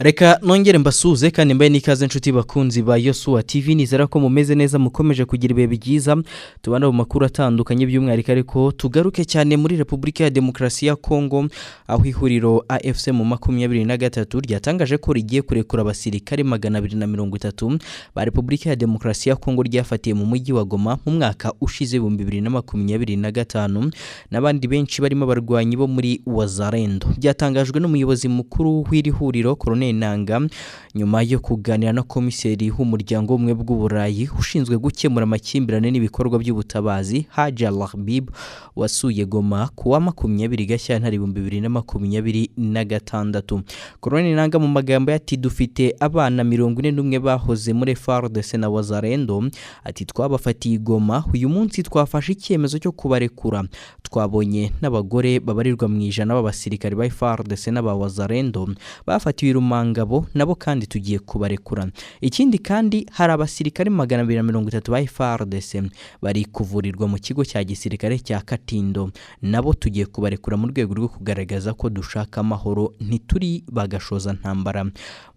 Reka nongere mbasuhuze kandi mbaye n'ikaze, inshuti bakunzi ba Yosuwa TV. Nizera ko mumeze neza, mukomeje kugira ibihe byiza. Tubana mu makuru atandukanye, by'umwihariko ariko tugaruke cyane muri Repubulika ya Demokarasi ya Kongo, aho ihuriro AFC M23 ryatangaje ko rigiye kurekura abasirikare 230 ba Repubulika ya Demokarasi ya Kongo ryafatiye mu mujyi wa Goma mu mwaka ushize 2025, n'abandi benshi barimo abarwanyi bo muri Wazalendo. Byatangajwe n'umuyobozi mukuru w'iri huriro, Colonel Nanga, nyuma yo kuganira na komiseri w'umuryango w'ubumwe bw'Uburayi ushinzwe gukemura amakimbirane n'ibikorwa by'ubutabazi, Haja Lahbib, wasuye Goma kuwa 20 Gashyantare 2026. Colonel Nanga mu magambo ati: "Dufite abana 41 bahoze muri FARDC na Wazalendo." Ati: "Twabafatiye Goma, uyu munsi twafashe icyemezo cyo kubarekura. Twabonye n'abagore babarirwa mu ijana b'abasirikare ba FARDC n'aba Wazalendo bafatiwe Rumangabo, nabo kandi tugiye kubarekura. Ikindi kandi, hari abasirikare 230 ba FARDC bari kuvurirwa mu kigo cya gisirikare cya Katindo, nabo tugiye kubarekura mu rwego rwo kugaragaza ko dushaka amahoro, ntituri bagashoza ntambara."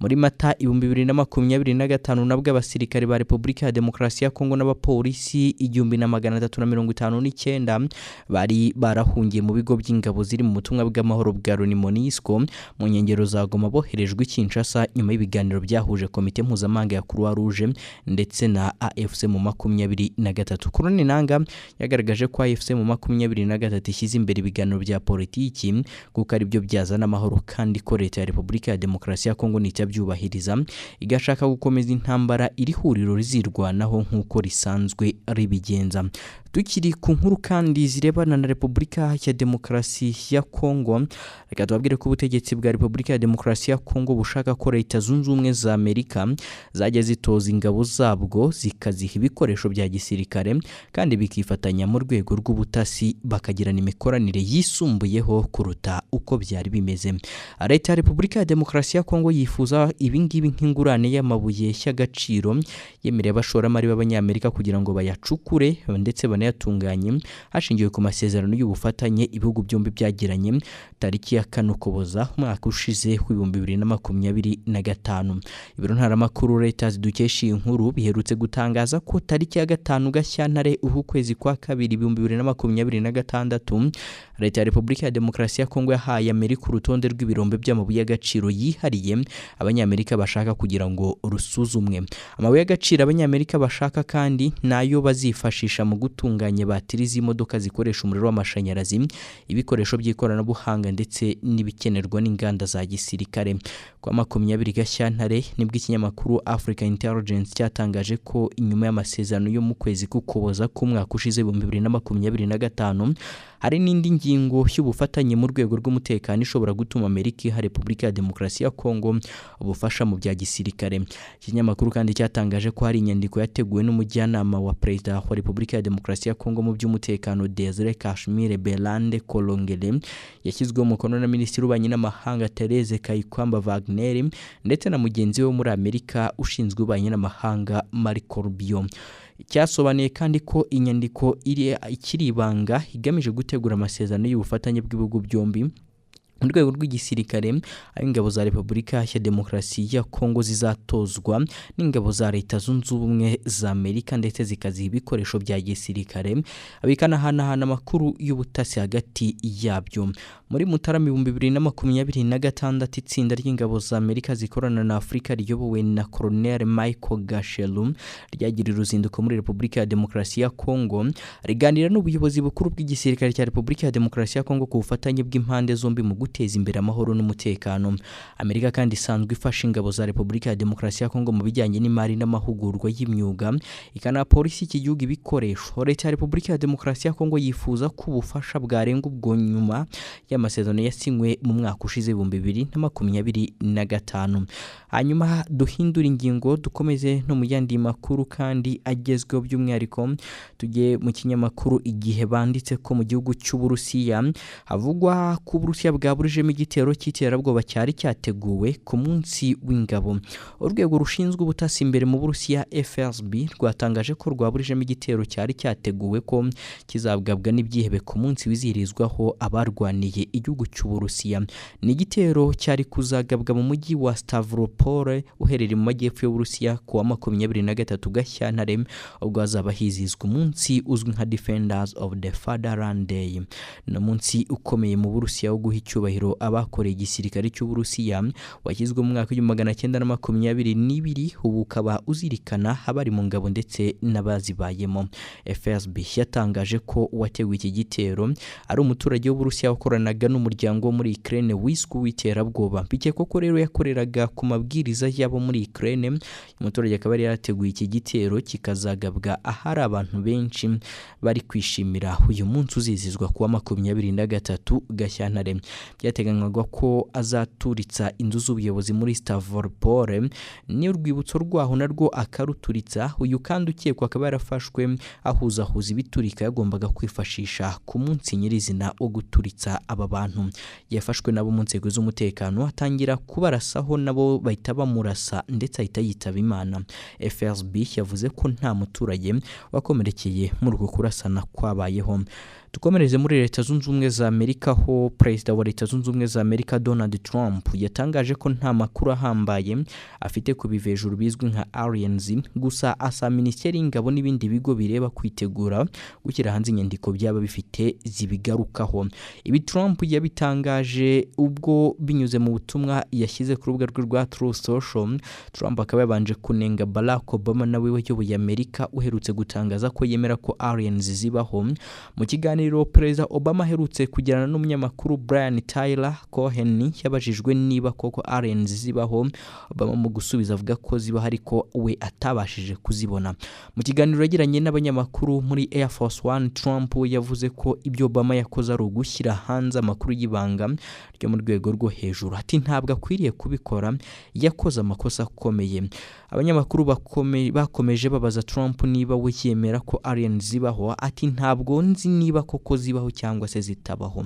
Muri Mata 2025 nabwo abasirikare ba Repubulika ya Demokarasi ya Kongo n'abapolisi 1359 bari barahungiye mu bigo by'ingabo ziri mu butumwa bw'amahoro bwa Loni, MONUSCO, mu nkengero za Goma boherejwe i Kinshasa nyuma y'ibiganiro byahuje komite mpuzamahanga ya Croix Rouge ndetse na AFC M23. Colonel Nanga yagaragaje ko AFC M23 ishyize imbere ibiganiro bya politiki kuko ari byo byazana amahoro, kandi ko leta ya Repubulika ya Demokarasi ya Kongo nitabyubahiriza igashaka gukomeza intambara, iri huriro rizirwanaho nk'uko risanzwe ribigenza. Tukiri ku nkuru kandi zirebana na Repubulika ya Demokarasi ya Kongo, reka tubabwire ko ubutegetsi bwa Repubulika ya Demokarasi ya Kongo bushaka ko Leta Zunze Ubumwe za Amerika zajya zitoza ingabo zabwo, zikaziha ibikoresho bya gisirikare, kandi bikifatanya mu rwego rw'ubutasi, bakagirana imikoranire yisumbuyeho kuruta uko byari bimeze. Leta ya Repubulika ya Demokarasi ya Kongo yifuza ibingibi nk'ingurane y'amabuye y'agaciro yemereye abashoramari b'Abanyamerika kugira ngo bayacukure ndetse banayatunganye, hashingiwe ku masezerano y'ubufatanye ibihugu byombi byagiranye tariki ya 4 Ukuboza umwaka ushize w'2025. Ibiro ntaramakuru Reuters dukesha iyi nkuru biherutse gutangaza ko tariki ya 5 Gashyantare uku kwezi kwa kabiri 2026, Leta ya Repubulika ya Demokarasi ya Kongo yahaye Amerika urutonde rw'ibirombe by'amabuye y'agaciro yihariye Abanyamerika bashaka kugira ngo rusuzumwe. Amabuye y'agaciro Abanyamerika bashaka kandi nayo bazifashisha mu gutunganya batiri z'imodoka zikoresha umuriro w'amashanyarazi, ibikoresho by'ikoranabuhanga ndetse n'ibikenerwa n'inganda za gisirikare. Kwa 20 Gashyantare nibwo ikinyamakuru Africa Intelligence cyatangaje ko inyuma y'amasezerano yo mu kwezi k'Ukuboza k'umwaka ushize 2025, hari n'indi ngingo y'ubufatanye mu rwego rw'umutekano ishobora gutuma Amerika iha Repubulika ya Demokarasi ya Kongo ubufasha mu bya gisirikare. Ikinyamakuru kandi cyatangaje ko hari inyandiko yateguwe n'umujyanama wa Perezida wa Repubulika ya Demokarasi ya Kongo mu by'umutekano, Desire Kashmir Belande Kolongele, yashyizweho umukono na Minisitiri w'Ububanyi n'Amahanga Therese Kayikwamba Wagner ndetse na mugenzi we wo muri Amerika ushinzwe ububanyi n'amahanga, Marco Rubio. Cyasobanuye kandi ko inyandiko ikiri ibanga igamije gutegura amasezerano y'ubufatanye bw'ibihugu byombi mu rwego rw'igisirikare, aho ingabo za Repubulika ya Demokarasi ya Kongo zizatozwa n'ingabo za Leta Zunze Ubumwe za Amerika ndetse zikaziha ibikoresho bya gisirikare, bikanahanahana amakuru y'ubutasi hagati yabyo. Muri Mutarama 2026, itsinda ry'ingabo za Amerika zikorana na Afurika riyobowe na Colonel Michael Gasheru ryagiriye uruzinduko muri Repubulika ya Demokarasi ya Kongo, riganira n'ubuyobozi bukuru bw'igisirikare cya Repubulika ya Demokarasi ya Kongo ku bufatanye bw'impande zombi mu guteza imbere amahoro n'umutekano. Amerika kandi isanzwe ifasha ingabo za Repubulika ya Demokarasi ya Kongo mu bijyanye n'imari n'amahugurwa y'imyuga, ikanaha polisi iki gihugu ibikoresho. Leta ya Repubulika ya Demokarasi ya Kongo yifuza ko ubufasha bwarenga ubwo nyuma y'amasezerano yasinywe mu mwaka ushize 2025. Hanyuma duhindure ingingo, dukomeze no mu yandi makuru kandi agezweho, by'umwihariko tujye mu kinyamakuru Igihe banditse ko mu gihugu cy'Uburusiya havugwa ko Uburusiya bwa bwaburijemo igitero cy'iterabwoba cyari cyateguwe ku munsi w'ingabo. Urwego rushinzwe ubutasi imbere mu Burusiya FSB rwatangaje ko rwaburijemo igitero cyari cyateguwe ko kizabwabwa n'ibyihebe ku munsi wizihirizwaho abarwaniye igihugu cy'Uburusiya. Ni igitero cyari kuzagabwa mu mujyi wa Stavropol uherereye mu majyepfo y'Uburusiya ku wa 23 Gashyantare, ubwo hazaba hizihizwa umunsi uzwi nka Defenders of the Fatherland Day. Ni umunsi ukomeye mu Burusiya wo guha icyubahiro abakoreye igisirikare cy'Uburusiya, washyizwe mu mwaka w'1922, ubu ukaba uzirikana abari mu ngabo ndetse n'abazibayemo. FSB yatangaje ko uwateguye iki gitero ari umuturage w'Uburusiya wakoranaga n'umuryango wo muri Ukraine wiswe uw'iterabwoba. Bikekwa ko rero yakoreraga ku mabwiriza y'abo muri Ukraine. Umuturage akaba yari yarateguye iki gitero kikazagabwa ahari abantu benshi bari kwishimira uyu munsi uzizizwa kuwa 23 Gashyantare. Byateganywaga ko azaturitsa inzu z'ubuyobozi muri Stavropol, ni urwibutso rwaho narwo akaruturitsa. Uyu kandi ukekwa akaba yarafashwe ahuzahuza ibiturika yagombaga kwifashisha ku munsi nyirizina wo guturitsa aba bantu. Yafashwe nabo mu nzego z'umutekano atangira kubarasaho, nabo bahita bamurasa ndetse ahita yitaba Imana. FSB yavuze ko nta muturage wakomerekeye muri uko kurasana kwabayeho. Dukomereze muri Leta Zunze Ubumwe za Amerika, aho Perezida wa Leta Zunze Ubumwe za Amerika Donald Trump yatangaje ko nta makuru ahambaye afite ku bivejuru bizwi nka aliens, gusa asaba Minisiteri y'Ingabo n'ibindi bigo bireba kwitegura gushyira hanze inyandiko byaba bifite zibigarukaho. Ibi Trump yabitangaje ubwo binyuze mu butumwa yashyize ku rubuga rwe rwa Truth Social. Trump akaba yabanje kunenga Barack Obama nawe wayoboye Amerika uherutse gutangaza ko yemera ko aliens zibaho. Mu kiganiro Perezida Obama aherutse kugirana n'umunyamakuru Brian Tyler Cohen, yabajijwe niba koko aliens zibaho. Obama mu gusubiza avuga ko zibaho ariko we atabashije kuzibona. Mu kiganiro yagiranye n'abanyamakuru muri Air Force One, Trump yavuze ko ibyo Obama yakoze ari ugushyira hanze amakuru y'ibanga ryo mu rwego rwo hejuru. Ati ntabwo akwiriye kubikora, yakoze amakosa akomeye. Abanyamakuru bakomeje babaza Trump niba we yemera ko aliens zibaho. Ati ntabwo nzi niba koko zibaho cyangwa se zitabaho.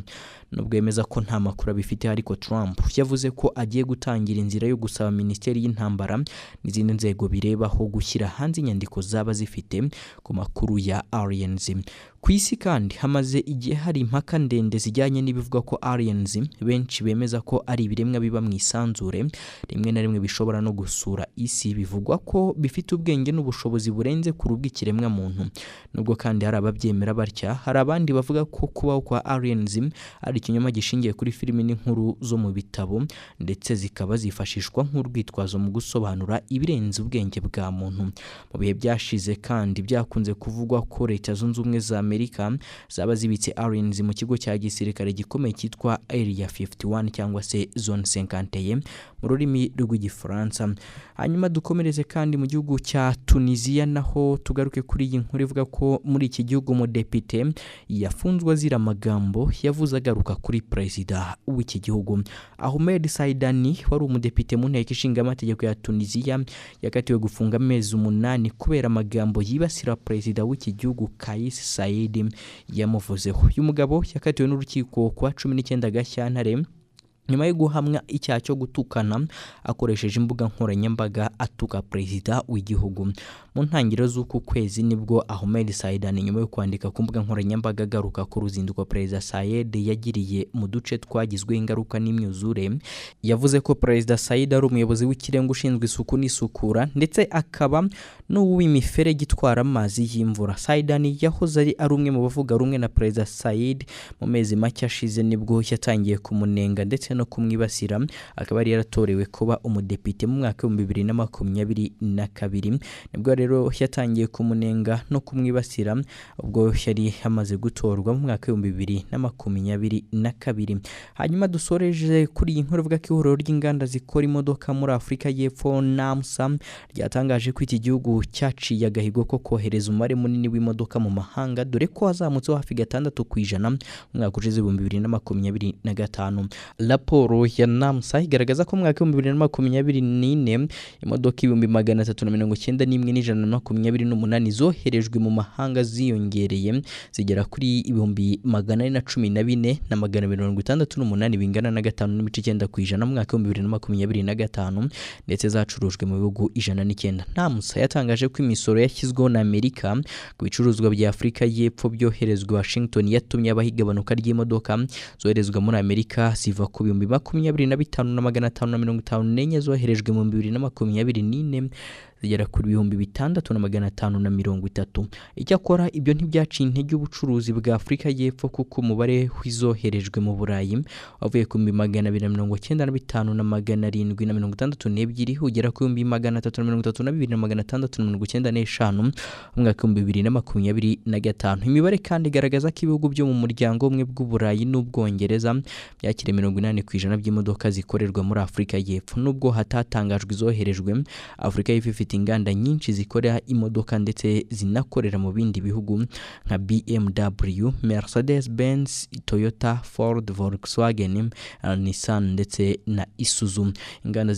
Nubwo yemeza ko nta makuru abifite, ariko Trump yavuze ko agiye gutangira inzira yo gusaba Minisiteri y'Intambara n'izindi nzego birebaho gushyira hanze inyandiko zaba zifite ku makuru ya aliens. Ku isi kandi hamaze igihe hari impaka ndende zijyanye n'ibivugwa ko aliens, benshi bemeza ko ari ibiremwa biba mu isanzure, rimwe na rimwe bishobora no gusura isi. Bivugwa ko bifite ubwenge n'ubushobozi burenze ku rubw'ikiremwa muntu. Nubwo kandi hari ababyemera batya, hari abandi bavuga ko kubaho kwa aliens ari ikinyoma gishingiye kuri filimi n'inkuru zo mu bitabo, ndetse zikaba zifashishwa nk'urwitwazo mu gusobanura ibirenze ubwenge bwa muntu. Mu bihe byashize kandi byakunze kuvugwa ko Leta Zunze Ubumwe za Amerika zaba zibitse aliens mu kigo cya gisirikare gikomeye cyitwa Area 51 cyangwa se Zone 51 mu rurimi rw'Igifaransa. Hanyuma dukomereze kandi mu gihugu cya Tunisia, naho tugaruke kuri iyi nkuru ivuga ko muri iki gihugu umudepite yafunzwe azira amagambo yavuze agaruka kuri perezida w'iki gihugu. Ahmed Saidani wari umudepite mu nteko ishinga amategeko ya Tunisia yakatiwe gufunga amezi 8 kubera amagambo yibasira perezida w'iki gihugu Kais Saied yamuvuzeho. Uyu mugabo yakatiwe n'urukiko kwa 19 Gashyantare nyuma yo guhamwa icyaha cyo gutukana akoresheje imbuga nkoranyambaga atuka perezida w'igihugu. Mu ntangiriro z'uku kwezi nibwo Ahmed Saidani nyuma yo kwandika ku mbuga nkoranyambaga agaruka ku ruzinduko perezida Saied yagiriye mu duce twagizwe ingaruka n'imyuzure, yavuze ko perezida Saied ari umuyobozi w'ikirenga ushinzwe isuku n'isukura ndetse akaba n'uw'imiferege itwara amazi y'imvura. Saidani yahoze ari umwe mu bavuga rumwe na perezida Saied. Mu mezi make ashize nibwo yatangiye kumunenga ndetse no kumwibasira, akaba yari yaratorewe kuba umudepite mu mwaka wa 2022. Nibwo rero yatangiye kumunenga no kumwibasira ubwo yari amaze gutorwa mu mwaka wa 2022. Hanyuma dusoreje kuri iyi nkuru ivuga ko ihuriro ry'inganda zikora imodoka muri Afurika y'Epfo NAMSA ryatangaje ko iki gihugu cyaciye agahigo ko kohereza umubare munini w'imodoka mu mahanga, dore ko wazamutseho hafi 6% mu mwaka ushize 2025. Raporo ya NAMSA igaragaza ko mu mwaka 2024 imodoka 391,128 zoherejwe mu mahanga ziyongereye zigera kuri 414,268, bingana na 5.9% mu mwaka 2025, ndetse zacurujwe mu bihugu 109. NAMSA yatangaje ko imisoro yashyizweho na Amerika ku bicuruzwa bya Afurika y'Epfo byoherezwa Washington yatumye habaho igabanuka ry'imodoka zoherezwa muri Amerika ziva ku 25,554 zoherejwe mu 2024 zigera kuri 6,530. Icyakora ibyo ntibyaciye intege ubucuruzi bwa Afurika y'Epfo, kuko umubare w'izoherejwe mu Burayi wavuye ku 295,762 ugera ku 332,695 mu mwaka 2025. Imibare kandi igaragaza ko ibihugu byo mu muryango umwe bw'Uburayi n'Ubwongereza byakiriye 80% by'imodoka zikorerwa muri Afurika y'Epfo. Nubwo hatatangajwe izoherejwe, Afurika y'Epfo ifite inganda nyinshi zikora imodoka ndetse zinakorera mu bindi bihugu nka BMW, Mercedes Benz, Toyota, Ford, Volkswagen, Nissan ndetse na Isuzu. Inganda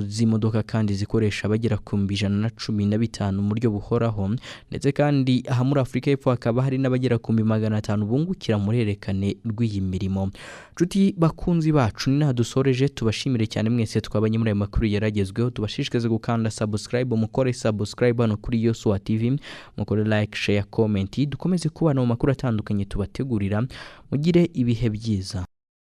z'imodoka kandi zikoresha abagera ku 115 mu buryo buhoraho, ndetse kandi aha muri Afurika y'Epfo hakaba hari n'abagera ku 500 bungukira mu ruhererekane rw'iyi mirimo. Nshuti bakunzi bacu, ni naha dusoreje, tubashimire cyane mwese twabanye muri aya makuru yaragezweho. Tubashishikaze gukanda subscribe, mukore subscribe hano kuri Yosuwa TV, mukore like, share, comment, dukomeze kubana mu makuru atandukanye tubategurira. Mugire ibihe byiza.